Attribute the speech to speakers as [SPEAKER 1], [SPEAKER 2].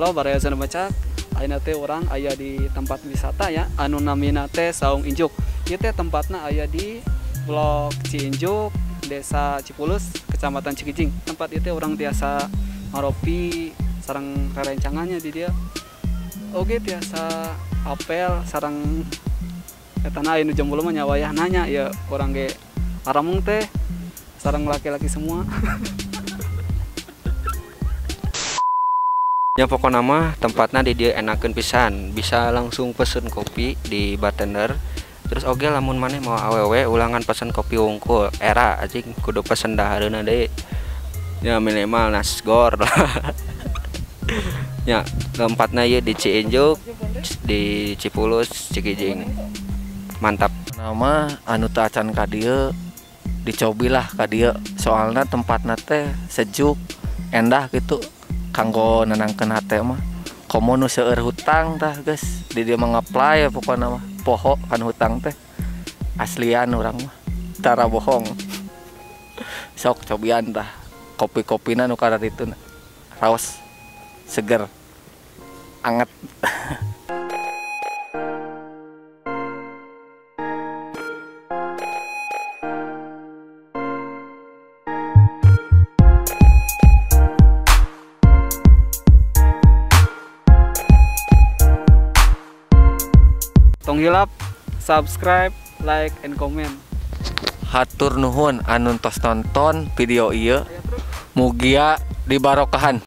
[SPEAKER 1] Halo baraya Zona Bacak, ayeuna teh urang aya di tempat wisata ya, anu namina teh Saung Injuk. Ieu teh tempatna aya di Blok Ciinjuk, Desa Cipulus, Kecamatan Cikijing. Tempat ieu teh urang tiasa ngaropi sareng rerencangannya di dieu. Oge tiasa apel sareng etana aya nu jomblo mah nya wayah nanya ya urang ge aramung teh sareng laki-laki semua.
[SPEAKER 2] Ya pokokna mah tempatna di dieu enakeun pisan, bisa langsung pesen kopi di bartender. Terus oge lamun maneh mau awewe ulangan pesen kopi wungkul, era anjing kudu pesen dahareuna deui. Ya minimal nasgor lah. Ya tempatna ieu di Ciinjuk, di Cipulus, Cikijing. Mantap.
[SPEAKER 3] Nama anu teu acan ka dieu dicobilah ka dieu, soalna tempatna teh sejuk, endah gitu. Kanggo nenangkeun hate mah. Komo nu seueur hutang tah geus di dieu mah ngaplay pokona mah. Poho kan hutang teh. Aslian urang mah. Tara bohong. Sok cobian tah. Kopi-kopina nu kararitu raos seger anget.
[SPEAKER 1] Tong hilap subscribe, like, and comment.
[SPEAKER 3] Hatur nuhun anu tos nonton video ieu. Mugia dibarokahan.